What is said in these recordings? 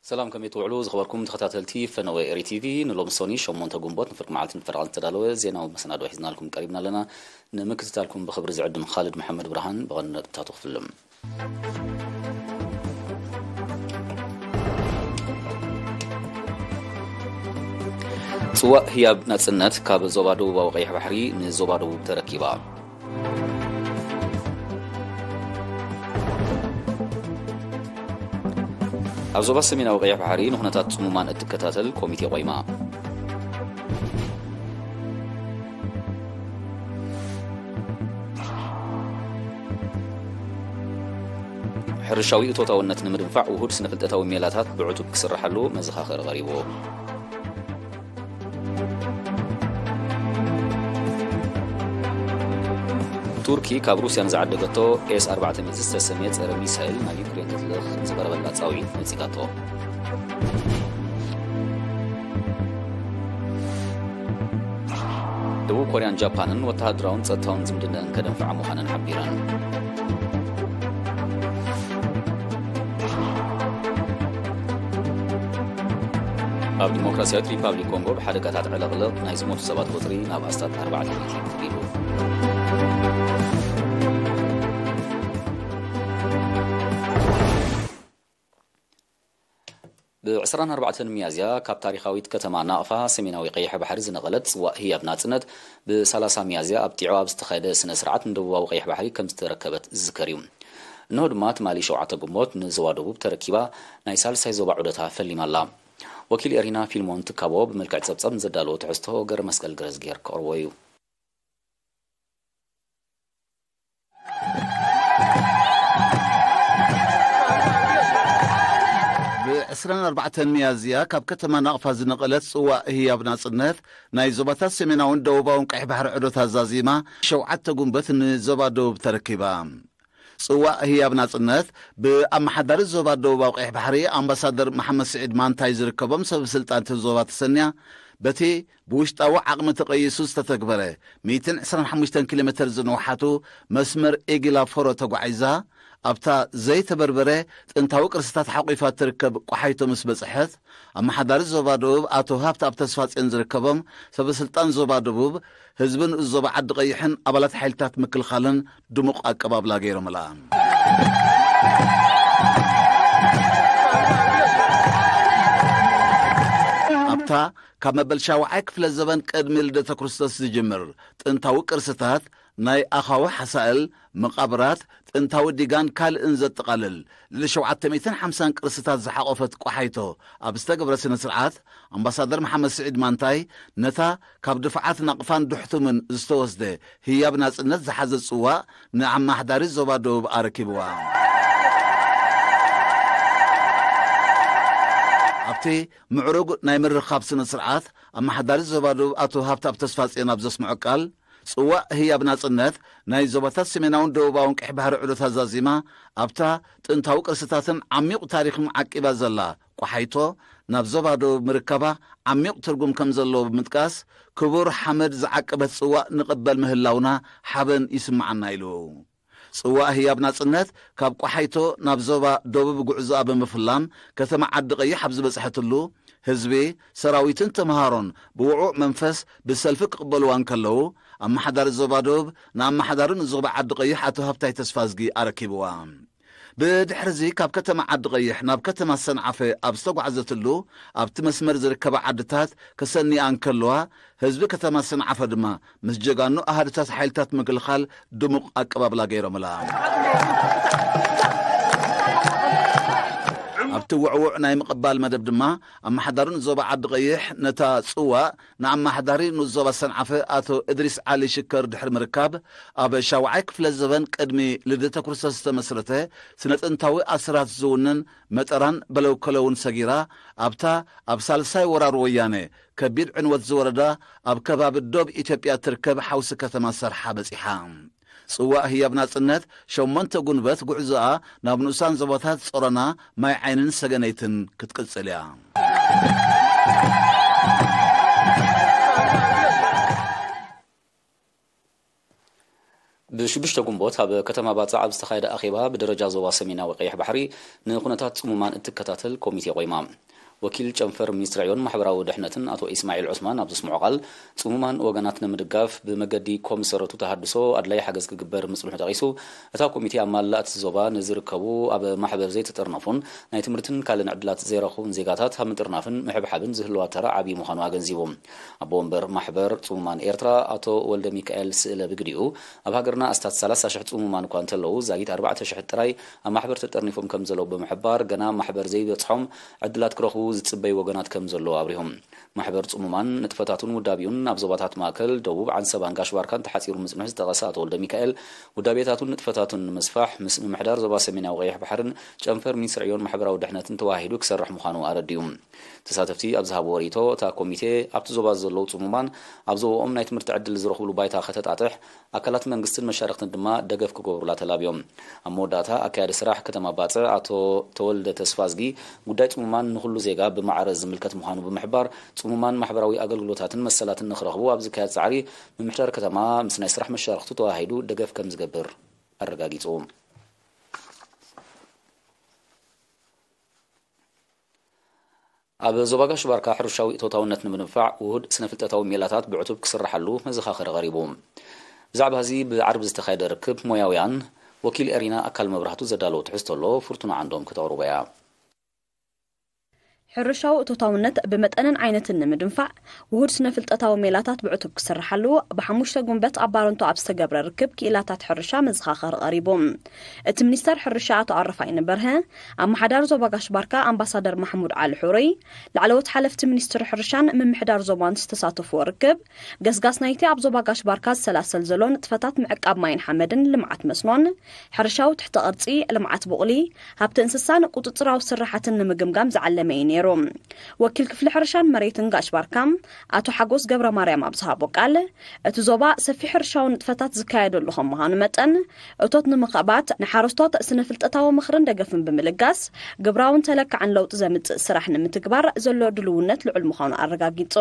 ሰላም፣ ከመይ ትውዕሉ ዝኸበርኩም ተኸታተልቲ ፈነወ ኤሪ ቲቪ? ንሎሚ ሶኒ ሸሞንተ ግንቦት ንፍርቂ መዓልቲ ንፈረቓን ዝተዳለወ ዜናዊ መሰናዶ ሒዝናልኩም ቀሪብና ኣለና። ንምክትታልኩም ብኽብሪ ዝዕድም ኻልድ መሓመድ ብርሃን። ብቐንዱ ነጥብታቱ ክፍልም። ጽዋእ ህያብ ናጽነት ካብ ዞባ ደቡባዊ ቀይሕ ባሕሪ ንዞባ ደቡብ ተረኪባ። ኣብ ዞባ ሰሜናዊ ቀይሕ ባሕሪ ንኹነታት ጽሙማን እትከታተል ኮሚቴ ቆይማ። ሕርሻዊ እቶታውነት ንምድንፋዕ ውሁድ ስነ-ፍልጠታዊ ሜላታት ብዕቱብ ክስርሓሉ መዘኻኸሪ ቀሪቡ። ቱርኪ ካብ ሩስያ ንዝዓደገቶ ኤስ ኣርባዕተ ሚእቲ ዝተሰምየ ጸረ ሚሳይል ናብ ዩክሬን ክትልእኽ ዝቐረበላ ጻውዒት ነጺጋቶ። ደቡብ ኮርያን ጃፓንን ወተሃደራውን ጸጥታውን ዝምድነአን ከደንፍዓ ምዃነን ሓቢረን። ኣብ ዲሞክራሲያዊት ሪፓብሊክ ኮንጎ ብሓደጋታት ዕለቕለቕ ናይ ዝሞቱ ሰባት ቁጽሪ ናብ ኣስታት ኣርባዕተ ሚእቲ ተቢሉ። ብ ዕስራን ኣርባዕተን ሚያዝያ ካብ ታሪኻዊት ከተማ ናቕፋ ሰሜናዊ ቀይሕ ባሕሪ ዝነቐለት ጽዋእ ህያብ ናጽነት፣ ብ ሰላሳ ሚያዝያ ኣብ ጢዖ ኣብ ዝተኻየደ ስነ ስርዓት ንደቡባዊ ቀይሕ ባሕሪ ከም ዝተረከበት ዝዝከር እዩ። እንሆ ድማ ትማሊ ሸውዓተ ግንቦት ንዞባ ደቡብ ተረኪባ ናይ ሳልሳይ ዞባ ዑደታ ፈሊማ ኣላ። ወኪል ኤሪና ፊልሞን ትካቦ ብመልክዕ ጸብጸብ ንዘዳለዎ ትሕዝቶ ገረ መስቀል ገረዝጌር ከቕርቦ እዩ። ብ ዕስራን ኣርባዕተን ሚያዝያ ካብ ከተማ ናቕፋ ዝነቐለት ጽዋእ ህያብ ናጽነት፣ ናይ ዞባታት ሰሜናውን ደቡባውን ቀይሕ ባሕሪ ዑደታ ዛዚማ፣ ሸውዓተ ጉንበት ንዞባ ደቡብ ተረኪባ። ጽዋእ ህያብ ናጽነት፣ ብኣመሓዳሪ ዞባ ደቡባዊ ቀይሕ ባሕሪ ኣምባሳደር መሓመድ ስዒድ ማንታይ ዝርከቦም ሰብ ስልጣን እቲ ዞባ ተሰንያ፣ በቲ ብውሽጣዊ ዓቕሚ ተቐይሱ ዝተተግበረ ሚእትን ዕስራን ሓሙሽተን ኪሎ ሜተር ዝንውሓቱ መስመር ኤጊላ ፎሮ ተጓዒዛ፣ ኣብታ ዘይተበርበረ ጥንታዊ ቅርስታት ሓቑፋ ትርከብ ቋሓይቶ ምስ በጽሐት፣ ኣመሓዳሪ ዞባ ደቡብ ኣቶ ሃብተኣብ ተስፋጽዮን ዝርከቦም ሰበ ስልጣን ዞባ ደቡብ፣ ህዝቢ ንኡስ ዞባ ዓዲ ቀይሕን ኣባላት ሓይልታት ምክልኻልን ድሙቕ ኣቀባብላ ገይሮምላ። ኣብታ ካብ መበል ሻውዓይ ክፍለ ዘበን ቅድሚ ልደተ ክርስቶስ ዝጅምር ጥንታዊ ቅርስታት፣ ናይ ኣኻዊ ሓሳእል፣ መቓብራት፣ ጥንታዊ ዲጋን ካልእን ዘጠቓልል ልዕሊ ሸውዓተ ሚእትን ሓምሳን ቅርስታት ዝሓቖፈት ቋሓይቶ ኣብ ዝተገብረ ስነ ስርዓት፣ ኣምባሳደር መሓመድ ስዒድ ማንታይ ነታ ካብ ድፍዓት ናቕፋን ዱሕቱምን ዝተወስደ ህያብ ናጽነት ዝሓዘ ጽዋእ ንኣመሓዳሪ ዞባ ደቡብ ኣረኪብዋ። ኣብቲ ምዕሩግ ናይ ምርኻብ ስነ ስርዓት፣ ኣመሓዳሪ ዞባ ደቡብ ኣቶ ሃብተኣብ ተስፋጽዮን ኣብ ዘስምዖ ቃል፣ ጽዋእ ህያብ ናጽነት ናይ ዞባታት ሰሜናውን ደቡባውን ቀይሕ ባሕሪ ዑደታት ዛዚማ፣ ኣብታ ጥንታዊ ቅርስታትን ዓሚቕ ታሪኽን ዓቂባ ዘላ ቋሓይቶ፣ ናብ ዞባ ደቡብ ምርካባ ዓሚቕ ትርጉም ከም ዘለዎ ብምጥቃስ፣ ክቡር ሓመድ ዝዓቀበት ጽዋእ ንቕበል ምህላውና ሓበን ይስምዓና ኢሉ። ጽዋእ ህያብ ናጽነት ካብ ቋሓይቶ ናብ ዞባ ደቡብ ጉዕዞኣ ብምፍላም፣ ከተማ ዓዲ ቀይሕ ኣብ ዝበጽሐትሉ፣ ህዝቢ፣ ሰራዊትን ተምሃሮን ብውዑዕ መንፈስ ብሰልፊ ክቕበልዋ እንከለዉ፣ ኣመሓዳሪ ዞባ ደቡብ ንኣመሓዳሪ ንዞባ ዓዲ ቀይሕ ኣቶ ሃብታይ ተስፋዝጊ ኣረኪብዋ። ብድሕርዚ ካብ ከተማ ዓዲ ቀይሕ ናብ ከተማ ሰንዓፈ ኣብ ዝተጓዕዘትሉ፣ ኣብቲ መስመር ዝርከባ ዓድታት ከሰንያ እንከለዋ፣ ህዝቢ ከተማ ሰንዓፈ ድማ ምስ ጀጋኑ ኣሃዱታት ሓይልታት ምክልኻል ድሙቕ ኣቀባብላ ገይሮምላ። ኣብቲ ውዕዉዕ ናይ ምቕባል መደብ ድማ፣ ኣመሓዳሪ ንዞባ ዓዲ ቀይሕ ነታ ጽዋእ ንኣመሓዳሪ ንኡስ ዞባ ሰንዓፈ ኣቶ እድሪስ ዓሊ ሽከር ድሕሪ ምርካብ፣ ኣብ ሻውዓይ ክፍለ ዘበን ቅድሚ ልደተ ክርስቶስ ዝተመስረተ ስነ ጥንታዊ ኣስራት ዝውንን መጠራን በለውከለውን ሰጊራ፣ ኣብታ ኣብ ሳልሳይ ወራር ወያነ ከቢድ ዕንወት ዝወረዳ ኣብ ከባቢ ዶብ ኢትዮጵያ ትርከብ ሓውሲ ከተማ ሰርሓ በጺሓ። ጽዋእ ህያብ ናጽነት ሸሞንተ ጉንበት ጉዕዞኣ ናብ ንኡሳን ዞባታት ጾሮና፣ ማይ ዓይንን ሰገነይትን ክትቅጽል እያ። ብሽዱሽተ ግንቦት ኣብ ከተማ ባጽዕ ኣብ ዝተኻየደ ኣኼባ ብደረጃ ዞባ ሰሜናዊ ቀይሕ ባሕሪ ንኩነታት ጽሙማን እትከታተል ኮሚቴ ቆይማ። ወኪል ጨንፈር ሚኒስትሪ ዕዮን ማሕበራዊ ድሕነትን ኣቶ ኢስማዒል ዑስማን ኣብ ዘስምዖ ቃል፣ ጽሙማን ወገናት ንምድጋፍ ብመገዲ ኮም ዝሰረቱ ተሃድሶ ኣድላይ ሓገዝ ክግበር ምጽንሑ ጠቒሱ፣ እታ ኮሚቴ ኣብ መላእ እቲ ዞባ ንዝርከቡ ኣብ ማሕበር ዘይተጠርነፉን ናይ ትምህርትን ካልእን ዕድላት ዘይረኽቡን ዜጋታት ኣብ ምጥርናፍን ምሕብሓብን ዝህልዋ ተራ ዓብዪ ምዃኑ ኣገንዚቡ። ኣቦ ወንበር ማሕበር ጽሙማን ኤርትራ ኣቶ ወልደ ሚካኤል ስእለ ብግዲኡ፣ ኣብ ሃገርና ኣስታት ሰላሳ ሽሕ ጽሙማን እኳ እንተለዉ፣ ዛጊት ኣርባዕተ ሽሕ ጥራይ ኣብ ማሕበር ተጠርኒፎም ከም ዘለዉ ብምሕባር፣ ገና ማሕበር ዘይበጽሖም ዕድላት ክረኽቡ ዝጽበዩ ወገናት ከም ዘለዉ ኣብሪሆም። ማሕበር ጽሙማን ንጥፈታቱን ውዳቤኡን ኣብ ዞባታት ማእከል፣ ደቡብ፣ ዓንሰባን ጋሽ ባርካን ተሓጺሩ ምጽንሑ ዝጠቐሰ ኣቶ ወልደ ሚካኤል፣ ውዳቤታቱን ንጥፈታቱን ንምስፋሕ ምስ ምምሕዳር ዞባ ሰሜናዊ ቀይሕ ባሕርን ጨንፈር ሚኒስትሪ ዕዮን ማሕበራዊ ድሕነትን ተዋሂዱ ክሰርሕ ምዃኑ ኣረዲኡ። ተሳተፍቲ ኣብ ዝሃብዎ ርእይቶ፣ እታ ኮሚቴ ኣብቲ ዞባ ዘለዉ ጽሙማን ኣብ ዞባኦም ናይ ትምህርቲ ዕድል ዝረኽብሉ ባይታ ከተጣጥሕ ኣካላት መንግስትን መሻርኽትን ድማ ደገፍ ክገብሩላ ተላብዮም። ኣብ መወዳእታ ኣካያዲ ስራሕ ከተማ ባጽዕ ኣቶ ተወልደ ተስፋዝጊ፣ ጉዳይ ጽሙማን ንኹሉ ዜጋ ብማዕረ ዝምልከት ምዃኑ ብምሕባር፣ ጽሙማን ማሕበራዊ ኣገልግሎታትን መሰላትን ንኽረኽቡ ኣብ ዝካየድ ጻዕሪ ምምሕዳር ከተማ ምስ ናይ ስራሕ መሻርኽቱ ተዋሂዱ ደገፍ ከም ዝገብር ኣረጋጊጹ። ኣብ ዞባ ጋሽ ባርካ ሕርሻዊ እቶታውነት ንምድንፋዕ ውሁድ ስነ-ፍልጠታዊ ሜላታት ብዕቱብ ክስርሓሉ መዘኻኸሪ ቀሪቡ። ብዛዕባ እዚ ብዓርቢ ዝተኻየደ ርክብ ሞያውያን፣ ወኪል ኤሪና ኣካል መብራህቱ ዘዳለዎ ትሕዝቶ ኣሎ፣ ፍርቱና ዓንዶም ከተቕርቦ እያ። ሕርሻዊ እቶታውነት ብመጠንን ዓይነትን ንምድንፋዕ ውሁድ ስነ-ፍልጠታዊ ሜላታት ብዕቱብ ክስርሓሉ ብሓሙሽተ ጉንበት ኣብ ባረንቱ ኣብ ዝተገብረ ርክብ ክኢላታት ሕርሻ መዘኻኸሪ ቀሪቡ። እቲ ሚኒስተር ሕርሻ ኣቶ ኣረፋይነ በርሀ፣ ኣመሓዳሪ ዞባ ጋሽ ባርካ ኣምባሳደር ማሕሙድ ዓሊ ሑሩይ፣ ላዕለዎት ሓለፍቲ ሚኒስትሪ ሕርሻን ምምሕዳር ዞባን ዝተሳተፍዎ ርክብ፣ ገስጋስ ናይቲ ኣብ ዞባ ጋሽ ባርካ ዝሰላሰል ዘሎ ንጥፈታት ምዕቃብ ማይን ሓመድን፣ ልምዓት መስኖን፣ ሕርሻዊ ትሕተ ቅርጺ፣ ልምዓት ቡቕሊ፣ ሃብቲ እንስሳን ቁጽጽራዊ ስራሓትን ንምግምጋም ዝዓለመ እዩ ነይሩ። ወኪል ክፍሊ ሕርሻን መሬትን ጋሽ ባርካ ኣቶ ሓጎስ ገብረ ማርያም ኣብ ዝሃቦ ቃል፣ እቲ ዞባ ሰፊሕ ሕርሻዊ ንጥፈታት ዝካየደሉ ከም ምዃኑ መጠን፣ እቶት ንምኽዕባት ንሓረስቶት ስነ ፍልጠታዊ ምኽርን ደገፍን ብምልጋስ ግብራውን ተለካዕን ለውጢ ዘምጽእ ስራሕ ንምትግባር ዘሎ ድልውነት ልዑል ምዃኑ ኣረጋጊጹ።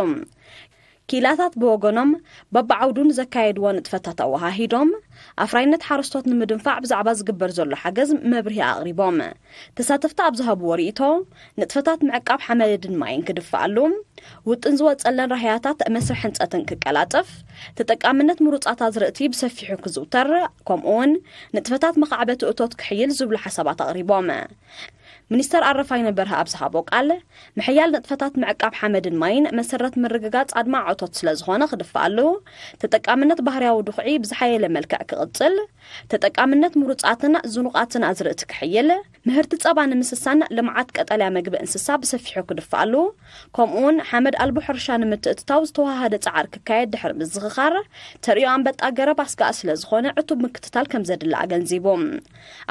ክኢላታት ብወገኖም በብዓውዱ ንዘካየድዎ ንጥፈታት ኣወሃሂዶም፣ ኣፍራይነት ሓረስቶት ንምድንፋዕ ብዛዕባ ዝግበር ዘሎ ሓገዝ መብርሂ ኣቕሪቦም። ተሳተፍቲ ኣብ ዝሃብዎ ርእይቶ፣ ንጥፈታት ምዕቃብ ሓመድን ማይን ክድፋኣሉ፣ ውጥን ዝወጸለን ራህያታት መስርሕ ህንጸትን ክቀላጠፍ፣ ተጠቃምነት ምሩጻት ኣዝርእቲ ብሰፊሑ ክዝውተር፣ ከምኡውን ንጥፈታት መኻዕበቲ እቶት ክሕይል ዝብሉ ሓሳባት ኣቕሪቦም። ሚኒስተር ኣረፋይነ በርሀ ኣብ ዝሃቦ ቃል፣ ምሕያል ንጥፈታት ምዕቃብ ሓመድን ማይን መሰረት ምርግጋጽ ኣድማዕ እቶት ስለ ዝኾነ ክድፋኣሉ፣ ተጠቃምነት ባህርያዊ ድኹዒ ብዝሓየለ መልክዕ ክቕጽል፣ ተጠቃምነት ምሩጻትን ዝኑቓትን ኣዝርእቲ ክሕይል፣ ምህርቲ ጸባ ንምስሳን ልምዓት ቀጠልያ መግቢ እንስሳ ብሰፊሑ ክድፋኣሉ፣ ከምኡውን ሓመድ ኣልቦ ሕርሻ ንምትእትታው ዝተወሃሃደ ጻዕሪ ክካየድ ድሕሪ ምዝኽኻር፣ ተርእዮ ኣንበጣ ገረብ ኣስጋኢ ስለ ዝኾነ ዕቱብ ምክትታል ከም ዘድሊ ኣገንዚቡ።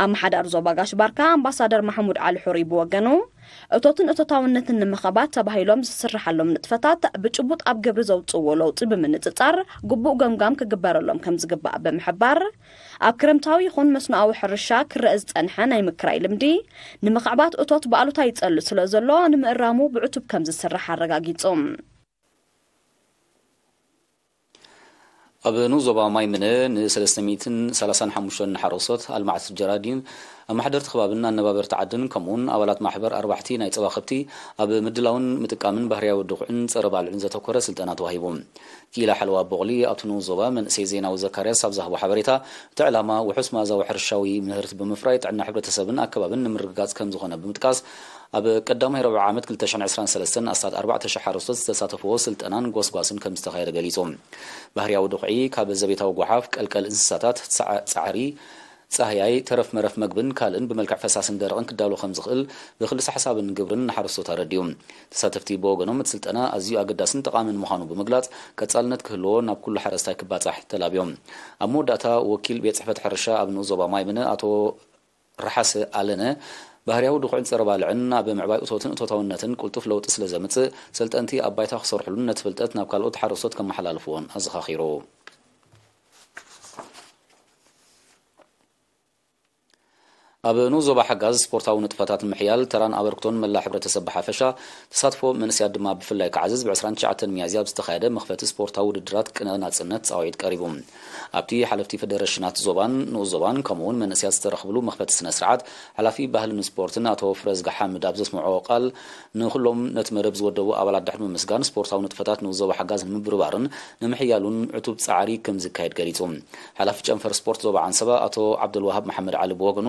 ኣመሓዳሪ ዞባ ጋሽ ባርካ ኣምባሳደር ማሕሙድ ዓሊ ሑሪ ብወገኑ፣ እቶትን እቶታውነትን ንምኽባት ተባሂሎም ዝስርሓሎም ንጥፈታት ብጭቡጥ ኣብ ግብሪ ዘውፅእዎ ለውጢ ብምንፅፃር ግቡእ ገምጋም ክግበረሎም ከም ዝግባእ ብምሕባር፣ ኣብ ክረምታዊ ይኹን መስኖኣዊ ሕርሻ ክረአ ዝፀንሐ ናይ ምክራይ ልምዲ ንምኽዕባት እቶት ብኣሉታ ይፀሉ ስለ ዘሎ ንምእራሙ ብዕቱብ ከም ዝስራሕ ኣረጋጊፁ። ኣብ ንኡስ ዞባ ማይ ምነ ን ሰለስተ ሚእትን ሰላሳን ሓሙሽተን ሓረስቶት ኣልማዕቲ ጀራዲን፣ ኣመሓደርቲ ከባብን ኣነባበርቲ ዓድን፣ ከምኡውን ኣባላት ማሕበር ኣርባሕቲ ናይ ጸባ ከብቲ ኣብ ምድላውን ምጥቃምን ባህርያዊ ድኹዕን ጸረ ባልዕን ዘተኮረ ስልጠና ተዋሂቡ። ክኢላ ሓለዋ ቦቕሊ ኣብቲ ንኡስ ዞባ መንእሰይ ዜናዊ ዘካርያስ ኣብ ዝሃቦ ሓበሬታ፣ እቲ ዕላማ ውሑስ መኣዛዊ ሕርሻዊ ምህርቲ ብምፍራይ ጥዕና ሕብረተሰብን ኣከባብን ንምርግጋጽ ከም ዝኾነ ብምጥቃስ፣ ኣብ ቀዳማይ ረብዓ ዓመት ክልተ ሽሕን ዕስራን ሰለስተን ኣስታት ኣርባዕተ ሽሕ ሓረስቶት ዝተሳተፍዎ ስልጠናን ጎስጓስን ከም ዝተኻየደ ገሊጹ። ባህርያዊ ድኹዒ ካብ ዘቤታዊ ጓሓፍ፣ ቀልቀል እንስሳታት፣ ጻዕ-፣ ጻዕሪ፣ ጻህያይ፣ ተረፍ መረፍ መግብን ካልእን ብመልክዕ ፈሳስን ደረቕን ክዳሎ ከም ዝኽእል ብክልሰ ሓሳብን ግብርን ንሓረስቶት ኣረዲኡ። ተሳተፍቲ ብወገኖም እቲ ስልጠና ኣዝዩ ኣገዳስን ጠቓምን ምዃኑ ብምግላጽ፣ ቀጻልነት ክህልዎ ናብ ኩሉ ሓረስታይ ክባጻሕ ተላብዮም። ኣብ መወዳእታ ወኪል ቤት ጽሕፈት ሕርሻ ኣብ ንኡስ ዞባ ማይ ምነ ኣቶ ረሓሰ ኣለነ፣ ባህርያዊ ድኹዕን ጸረ ባልዕን ኣብ ምዕባይ እቶትን እቶታውነትን ቅልጡፍ ለውጢ ስለ ዘምጽእ፣ ሰልጠንቲ ኣብ ባይታ ክሰርሑሉን ነቲ ፍልጠት ናብ ካልኦት ሓረስቶት ከመሓላልፍዎን ኣዘኻኺሩ። ኣብ ንኡስ ዞባ ሓጋዝ ስፖርታዊ ንጥፈታት ንምሕያል ተራን ኣበርክቶን መላእ ሕብረተሰብ ብሓፈሻ፣ ተሳትፎ መንእሰያት ድማ ብፍላይ ክዓዝዝ፣ ብ ዕስራን ትሽዓተን ሚያዝያ ኣብ ዝተኻየደ መኽፈቲ ስፖርታዊ ውድድራት ቅነ ናጽነት ጻውዒት ቀሪቡ። ኣብቲ ሓለፍቲ ፌደረሽናት ዞባን ንኡስ ዞባን ከምኡ'ውን መንእሰያት ዝተረኽብሉ መኽፈቲ ስነ ስርዓት፣ ሓላፊ ባህልን ስፖርትን ኣቶ ፍረዝጋ ሓምድ ኣብ ዘስምዖ ቃል፣ ንኹሎም ነቲ መደብ ዝወደቡ ኣባላት ድሕሪ ምምስጋን፣ ስፖርታዊ ንጥፈታት ንኡስ ዞባ ሓጋዝ ንምብርባርን ንምሕያሉን ዕቱብ ጻዕሪ ከም ዝካየድ ገሊጹ። ሓላፊ ጨንፈር ስፖርት ዞባ ዓንሰባ ኣቶ ዓብደልዋሃብ መሓመድ ዓሊ ብወገኑ፣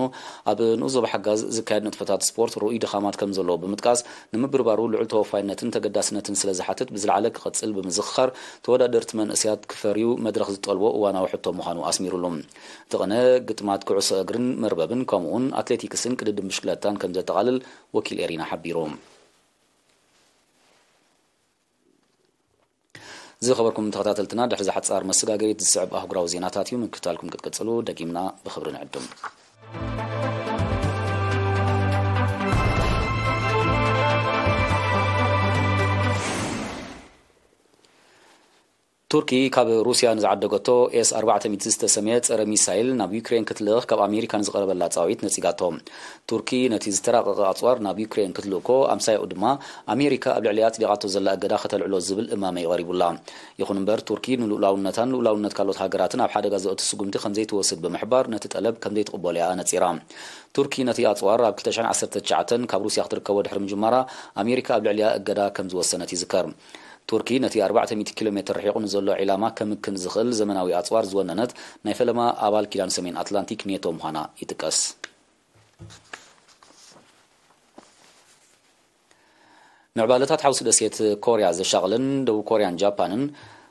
ኣብ ንኡስ ዞባ ሓጋዝ ዝካየድ ንጥፈታት ስፖርት ርኡይ ድኻማት ከም ዘለዎ ብምጥቃስ፣ ንምብርባሩ ልዑል ተወፋይነትን ተገዳስነትን ስለ ዝሓትት ብዝለዓለ ክቐጽል ብምዝኽኻር፣ ተወዳደርቲ መንእሰያት ክፈርዩ መድረኽ ዝጠልቦ እዋናዊ ሕቶ ምዃኑ ኣስሚሩሉ። እቲ ቅነ ግጥማት ኩዕሶ እግርን መርበብን ከምኡ'ውን ኣትሌቲክስን ቅድድም ብሽክለታን ከም ዘጠቓልል ወኪል ኤሪና ሓቢሩ። ዝኸበርኩም ተኸታተልትና፣ ድሕሪ ዝሓጻር መሰጋገሪት ዝስዕብ ኣህጉራዊ ዜናታት እዩ። ምክትታልኩም ክትቅጽሉ ደጊምና ብኽብሪ ንዕድም። ቱርኪ ካብ ሩስያ ንዝዓደገቶ ኤስ ኣርባዕተ ሚእቲ ዝተሰምየ ጸረ ሚሳይል ናብ ዩክሬን ክትልእኽ ካብ ኣሜሪካ ንዝቐረበላ ጻዊት ነጺጋቶ። ቱርኪ ነቲ ዝተራቐቐ ኣጽዋር ናብ ዩክሬን ክትልእኮ ኣምሳያኡ ድማ ኣሜሪካ ኣብ ልዕሊኣ ኣጽዲቓቶ ዘላ እገዳ ከተልዕሎ ዝብል እማመ እዩ ቀሪቡላ። ይኹን እምበር ቱርኪ ንልኡላውነታን ልኡላውነት ካልኦት ሃገራትን ኣብ ሓደጋ ዘእቱ ስጉምቲ ከም ዘይትወስድ ብምሕባር ነቲ ጠለብ ከም ዘይትቕበሎ እያ ኣነጺራ። ቱርኪ ነቲ ኣጽዋር ኣብ ክልተ ሽሕን ዓሰርተ ትሽዓተን ካብ ሩስያ ክትርከቦ ድሕሪ ምጅማራ ኣሜሪካ ኣብ ልዕሊኣ እገዳ ከም ዝወሰነት ይዝከር። ቱርኪ ነቲ ኣርባዕተ ሚእቲ ኪሎ ሜትር ርሒቑ ንዘሎ ዒላማ ከምክን ዝኽእል ዘመናዊ ኣጽዋር ዝወነነት ናይ ፈለማ ኣባል ኪዳን ሰሜን ኣትላንቲክ ኔቶ ምዃና ይጥቀስ። ምዕባለታት ሓውሲ ደሴት ኮርያ ዘሻቕለን ደቡብ ኮርያን ጃፓንን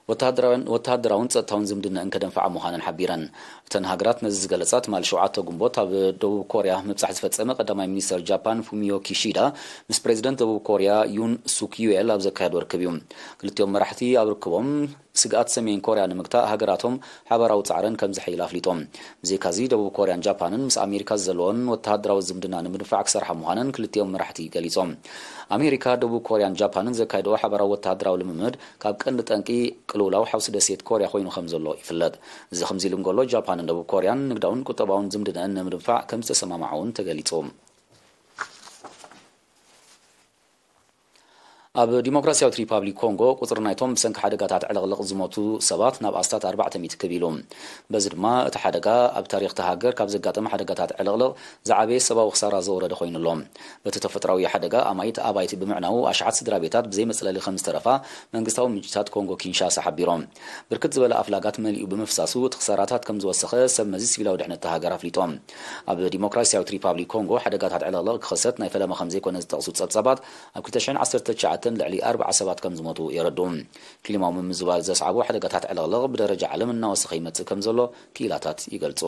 ወተሃደራውን፣ ወተሃደራውን ጸጥታውን ዝምድናኣን ከደንፍዓ ምዃነን ሓቢረን። እተን ሃገራት ነዚ ዝገለጻ ትማሊ ሸውዓተ ጉንቦት ኣብ ደቡብ ኮርያ ምብጻሕ ዝፈጸመ ቀዳማይ ሚኒስተር ጃፓን ፉሚዮ ኪሺዳ ምስ ፕሬዚደንት ደቡብ ኮርያ ዩን ሱክ ዩኤል ኣብ ዘካየዶ ርክብ እዩ። ክልቲኦም መራሕቲ ኣብ ርክቦም ስግኣት ሰሜን ኮርያ ንምግታእ ሃገራቶም ሓባራዊ ጻዕረን ከም ዘሐይላ ኣፍሊጦም። ብዘይካዚ ደቡብ ኮርያን ጃፓንን ምስ ኣሜሪካ ዘለወን ወተሃደራዊ ዝምድና ንምድንፋዕ ክሰርሓ ምዃነን ክልቲኦም መራሕቲ ገሊጾም። ኣሜሪካ፣ ደቡብ ኮርያን ጃፓንን ዘካየድኦ ሓባራዊ ወተሃደራዊ ልምምድ ካብ ቀንዲ ጠንቂ ቅልውላው ሓውሲ ደሴት ኮርያ ኮይኑ ከም ዘሎ ይፍለጥ። እዚ ከምዚ ኢሉ እንከሎ፣ ጃፓንን ደቡብ ኮርያን ንግዳውን ቁጠባውን ዝምድነአን ንምድንፋዕ ከም ዝተሰማማዓ እውን ተገሊጹ። ኣብ ዲሞክራሲያዊት ሪፓብሊክ ኮንጎ ቁጽሪ ናይቶም ብሰንኪ ሓደጋታት ዕልቕልቕ ዝሞቱ ሰባት ናብ ኣስታት ኣርባዕተ ሚእቲ ክብ ኢሉ። በዚ ድማ እቲ ሓደጋ ኣብ ታሪኽ እታ ሃገር ካብ ዘጋጠመ ሓደጋታት ዕልቕልቕ ዝዓበየ ሰብኣዊ ክሳራ ዘውረደ ኮይኑ ኣሎ። በቲ ተፈጥሮኣዊ ሓደጋ ኣማኢት ኣባይቲ ብምዕናዉ ኣሽሓት ስድራ ቤታት ብዘይ መጽለሊ ከም ዝተረፋ መንግስታዊ ምንጭታት ኮንጎ ኪንሻሳ ሓቢሮም። ብርክት ዝበለ ኣፍላጋት መሊኡ ብምፍሳሱ እቲ ክሳራታት ከም ዝወሰኸ ሰብ መዚ ሲቪላዊ ድሕነት እታ ሃገር ኣፍሊጦም። ኣብ ዲሞክራሲያዊት ሪፓብሊክ ኮንጎ ሓደጋታት ዕልቕልቕ ክኸሰት ናይ ፈለማ ከም ዘይኮነ ዝጠቕሱ ጸብጻባት ኣብ ክልተ ሽሕን ዓሰርተ ትሽዓተን ልዕሊ ኣርብዓ ሰባት ከም ዝሞቱ የረድኡ። ክሊማዊ ምምዝባል ዘስዓቦ ሓደጋታት ዕልቕልቕ ብደረጃ ዓለም እናወሰኸ ይመጽእ ከም ዘሎ ክኢላታት ይገልጹ።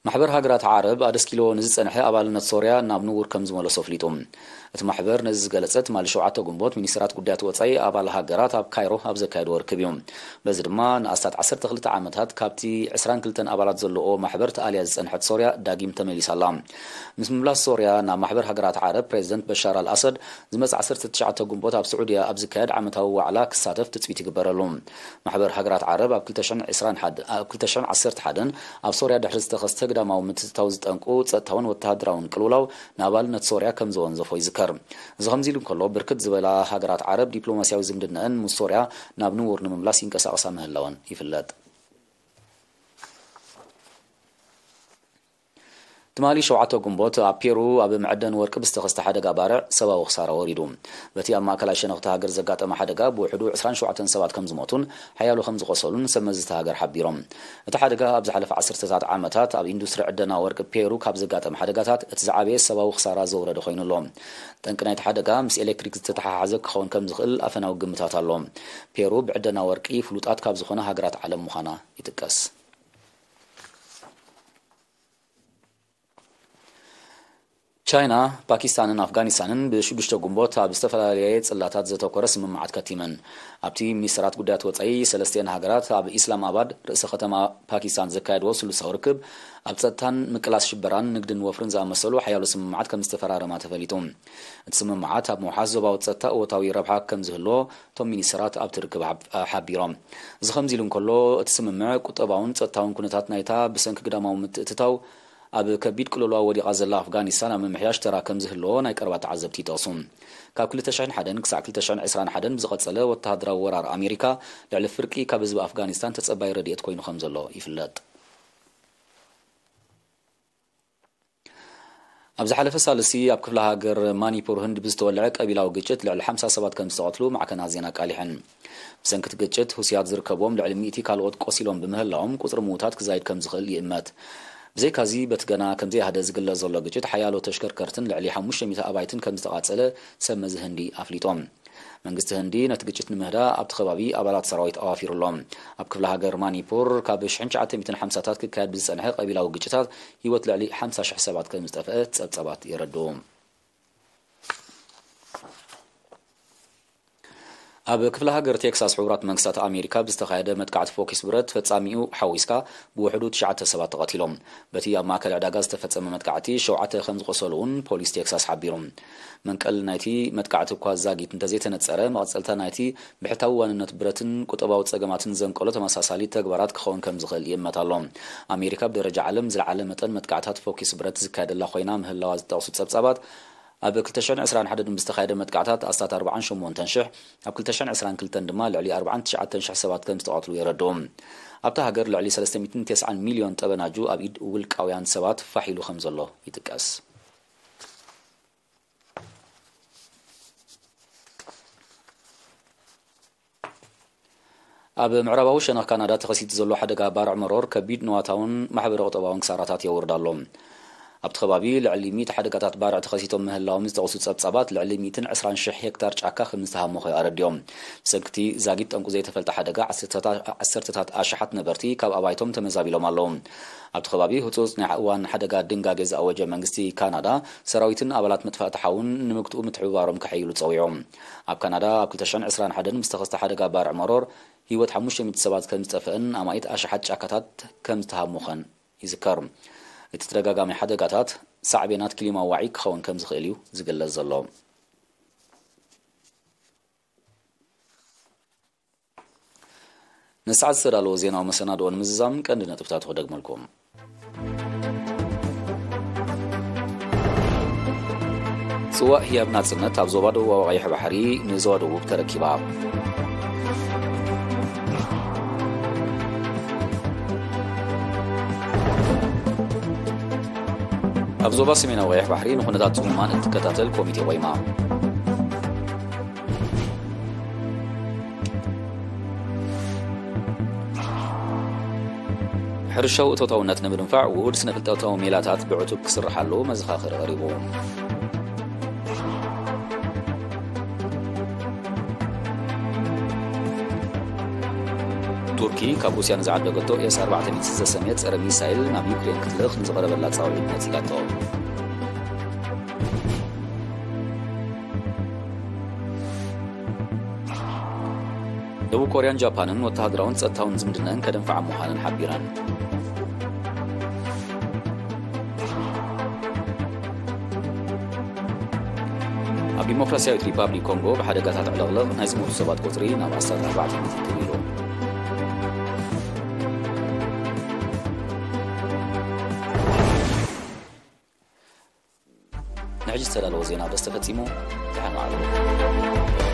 ማሕበር ሃገራት ዓረብ ኣደስኪልዎ ንዝጸንሐ ኣባልነት ሶርያ ናብ ንቡር ከም ዝመለሶ ኣፍሊጡ። እቲ ማሕበር ነዚ ዝገለጸ ትማሊ ሸውዓተ ጉንቦት ሚኒስትራት ጉዳያት ወጻኢ ኣባል ሃገራት ኣብ ካይሮ ኣብ ዘካየድዎ ርክብ እዩ። በዚ ድማ ንኣስታት ዓሰርተ ክልተ ዓመታት ካብቲ ዕስራን ክልተን ኣባላት ዘለዎ ማሕበር ተኣልያ ዝጸንሐት ሶርያ ዳጊም ተመሊሳ ኣላ። ምስ ምምላስ ሶርያ ናብ ማሕበር ሃገራት ዓረብ ፕሬዚደንት በሻር ኣልኣሰድ ዝመጽእ ዓሰርተ ትሽዓተ ጉንቦት ኣብ ስዑድያ ኣብ ዝካየድ ዓመታዊ ዋዕላ ክሳተፍ ትጽቢት ይግበረሉ። ማሕበር ሃገራት ዓረብ ኣብ ክልተ ሽሕን ዕስራን ሓደ፣ ኣብ ክልተ ሽሕን ዓሰርተ ሓደን ኣብ ሶርያ ድሕሪ ዝተኸስተ ግዳማዊ ምትእትታው ዝጠንቁ ጸጥታውን ወተሃደራውን ቅልውላው ንኣባልነት ሶርያ ከም ዘወንዘፎ ይዝከር። እዚ ከምዚ ኢሉ እንከሎ፣ ብርክት ዝበላ ሃገራት ዓረብ ዲፕሎማስያዊ ዝምድነአን ምስ ሶርያ ናብ ንቡር ንምምላስ ይንቀሳቐሳ ምህላወን ይፍለጥ። ትማሊ ሸውዓተ ጉንቦት ኣብ ፔሩ ኣብ መዐደኒ ወርቂ ብዝተኸስተ ሓደጋ ባርዕ ሰብኣዊ ክሳራ ወሪዱ። በቲ ኣብ ማእከላይ ሸነኽ እታ ሃገር ዘጋጠመ ሓደጋ ብውሕዱ ዕስራን ሸውዓተን ሰባት ከም ዝሞቱን ሓያሎ ከም ዝቖሰሉን ሰብ መዚ እታ ሃገር ሓቢሮም። እቲ ሓደጋ ኣብ ዝሓለፈ ዓሰርተታት ዓመታት ኣብ ኢንዱስትሪ ዕደና ወርቂ ፔሩ ካብ ዘጋጠመ ሓደጋታት እቲ ዝዓበየ ሰብኣዊ ክሳራ ዘውረደ ኮይኑ ኣሎ። ጠንቂ ናይቲ ሓደጋ ምስ ኤሌክትሪክ ዝተተሓሓዘ ክኸውን ከም ዝኽእል ኣፈናዊ ግምታት ኣሎ። ፔሩ ብዕደና ወርቂ ፍሉጣት ካብ ዝኾና ሃገራት ዓለም ምዃና ይጥቀስ። ቻይና፣ ፓኪስታንን ኣፍጋኒስታንን ብሽዱሽተ ጉንቦት ኣብ ዝተፈላለየ ጽላታት ዘተኮረ ስምምዓት ከቲመን። ኣብቲ ሚኒስትራት ጉዳያት ወጻኢ ሰለስቲአን ሃገራት ኣብ ኢስላማባድ ርእሰ ከተማ ፓኪስታን ዘካየድዎ ስሉሳዊ ርክብ ኣብ ጸጥታን ምቅላስ ሽበራን ንግድን ወፍርን ዝኣመሰሉ ሓያሎ ስምምዓት ከም ዝተፈራረማ ተፈሊጡ። እቲ ስምምዓት ኣብ ምውሓስ ዞባዊ ጸጥታ እወታዊ ረብሓ ከም ዝህልዎ እቶም ሚኒስትራት ኣብቲ ርክብ ሓብ-፣ ሓቢሮም። እዚ ከምዚ ኢሉ እንከሎ፣ እቲ ስምምዕ ቁጠባውን ጸጥታውን ኩነታት ናይታ ብሰንኪ ግዳማዊ ምትእትታው ኣብ ከቢድ ቅልውላው ወዲቓ ዘላ ኣፍጋኒስታን ኣብ ምምሕያሽ ተራ ከም ዝህልዎ ናይ ቀረባ ተዓዘብቲ ይጠቕሱ። ካብ ክልተ ሽሕን ሓደን ክሳዕ ክልተ ሽሕን ዕስራን ሓደን ብዝቐጸለ ወተሃደራዊ ወራር ኣሜሪካ፣ ልዕሊ ፍርቂ ካብ ህዝቢ ኣፍጋኒስታን ተጸባይ ረድኤት ኮይኑ ከም ዘሎ ይፍለጥ። ኣብ ዝሓለፈ ሳልሲ ኣብ ክፍለ ሃገር ማኒፑር ህንድ ብዝተወልዐ ቀቢላዊ ግጭት ልዕሊ ሓምሳ ሰባት ከም ዝተቐትሉ ማዕከናት ዜና ኣቃሊሐን። ብሰንኪ እቲ ግጭት፣ ሁሲያት ዝርከብዎም ልዕሊ ሚእቲ ካልኦት ቆሲሎም ብምህላዎም፣ ቁጽሪ ምዉታት ክዛይድ ከም ዝኽእል ይእመት። ብዘይካዚ፣ በቲ ገና ከም ዘይሃደ ዝግለጽ ዘሎ ግጭት፣ ሓያሎ ተሽከርከርትን ልዕሊ ሓሙሽተ ሚእቲ ኣባይትን ከም ዝተቓጸለ ሰብ መዚ ህንዲ ኣፍሊጦም። መንግስቲ ህንዲ ነቲ ግጭት ንምህዳእ ኣብቲ ከባቢ ኣባላት ሰራዊት ኣዋፊሩ ኣሎ። ኣብ ክፍለ ሃገር ማኒፑር ካብ ሽሕን ትሽዓተ ሚእትን ሓምሳታት ክካየድ ብዝጸንሐ ቀቢላዊ ግጭታት ህይወት ልዕሊ ሓምሳ ሽሕ ሰባት ከም ዝጠፍአ ጸብጸባት የረድኡ። ኣብ ክፍለ ሃገር ቴክሳስ፣ ሕቡራት መንግስታት ኣሜሪካ ብዝተኻየደ መጥቃዕቲ ፎኪስ ብረት፣ ፈጻሚኡ ሓዊስካ ብውሕዱ ትሽዓተ ሰባት ተቐቲሎም። በቲ ኣብ ማእከል ዕዳጋ ዝተፈጸመ መጥቃዕቲ ሸውዓተ ከም ዝቖሰሉ እውን ፖሊስ ቴክሳስ ሓቢሩ። መንቀል ናይቲ መጥቃዕቲ እኳ ዛጊት እንተዘይተነጸረ፣ መቐጸልታ ናይቲ ብሕታዊ ዋንነት ብረትን ቁጠባዊ ጸገማትን ዘንቀሎ ተመሳሳሊ ተግባራት ክኸውን ከም ዝኽእል ይእመት ኣሎ። ኣሜሪካ ብደረጃ ዓለም ዝለዓለ መጠን መጥቃዕታት ፎኪስ ብረት ዝካየደላ ኮይና ምህላዋ ዝጠቕሱ ጸብጻባት፣ ኣብ ክልተ ሽሕን ዕስራን ሓደን ብዝተኻየደ መጥቃዕታት ኣስታት ኣርባዓን ሸሞንተን ሽሕ፣ ኣብ ክልተ ሽሕን ዕስራን ክልተን ድማ ልዕሊ ኣርባዓን ትሽዓተን ሽሕ ሰባት ከም ዝተቐትሉ የረድኡ። ኣብታ ሃገር ልዕሊ ሰለስተ ሚእትን ተስዓን ሚልዮን ጠበናጁ ኣብ ኢድ ውልቃውያን ሰባት ፋሕ ኢሉ ከም ዘሎ ይጥቀስ። ኣብ ምዕራባዊ ሸነኽ ካናዳ ተኸሲቱ ዘሎ ሓደጋ ባርዕ መሮር ከቢድ ንዋታውን ማሕበረ ቁጠባውን ክሳራታት የውርድ ኣሎ። ኣብቲ ከባቢ ልዕሊ ሚእቲ ሓደጋታት ባርዕ ተኸሲቶም ምህላዎም ዝጠቕሱ ጸብጻባት፣ ልዕሊ ሚእትን ዕስራን ሽሕ ሄክታር ጫካ ከም ዝተሃሞኸ ኣረዲኦም። ብሰንክቲ ዛጊት ጠንቁ ዘይተፈልጠ ሓደጋ፣ ዓሰርተታት፣ ዓሰርተታት ኣሽሓት ነበርቲ ካብ ኣባይቶም ተመዛቢሎም ኣለዉ። ኣብቲ ከባቢ ህጹጽ ናይ እዋን ሓደጋ ድንጋጌ ዝኣወጀ መንግስቲ ካናዳ፣ ሰራዊትን ኣባላት መጥፋእቲ ሓውን ንምግትኡ ምትሕብባሮም ከሐይሉ ጸዊዑ። ኣብ ካናዳ ኣብ ክልተ ሽሕን ዕስራን ሓደን ምስ ተኸስተ ሓደጋ ባርዕ መሮር፣ ህይወት ሓሙሽተ ሚእቲ ሰባት ከም ዝጠፍአን ኣማኢት ኣሽሓት ጫካታት ከም ዝተሃሙኸን ይዝከር። እቲ ተደጋጋሚ ሓደጋታት ሳዕቤናት ክሊማዊ ዋዒ ክኸውን ከም ዝኽእል እዩ ዝግለጽ ዘሎ። ንሰዓት ዝተዳለወ ዜናዊ መሰናድኦ ንምዝዛም ቀንዲ ነጥብታቱ ክደግመልኩም። ጽዋእ ህያብ ናጽነት ኣብ ዞባ ደቡባዊ ቀይሕ ባሕሪ ንዞባ ደቡብ ተረኪባ። ኣብ ዞባ ሰሜናዊ ቀይሕ ባሕሪ ንኩነታት ጽጉማን እትከታተል ኮሚቴ ቆይማ። ሕርሻዊ እቶታውነት ንምድንፋዕ ውሁድ ስነ-ፍልጠታዊ ሜላታት ብዕቱብ ክስርሓሉ መዘኻኸሪ ቀሪቡ። ቱርኪ ካብ ሩስያ ንዝዓደገቶ ኤስ ኣርባዕተ ሚእቲ ዝተሰምየ ጸረ ሚሳይል ናብ ዩክሬን ክትልእኽ ንዝቐረበላ ጻውዒት ነጺጋቶ። ደቡብ ኮርያን ጃፓንን ወተሃደራውን ጸጥታውን ዝምድናን ከደንፍዓ ምዃነን ሓቢረን። ኣብ ዲሞክራሲያዊት ሪፓብሊክ ኮንጎ ብሓደጋታት ዕልቕልቕ ናይ ዝሞቱ ሰባት ቁጽሪ ናብ ኣስታት ኣርባዕተ ሚእቲ ክብ ኢሉ። ንሕጂ ዝተዳለወ ዜና በዚ ተፈጺሙ። ደሓን ዋዕሉ።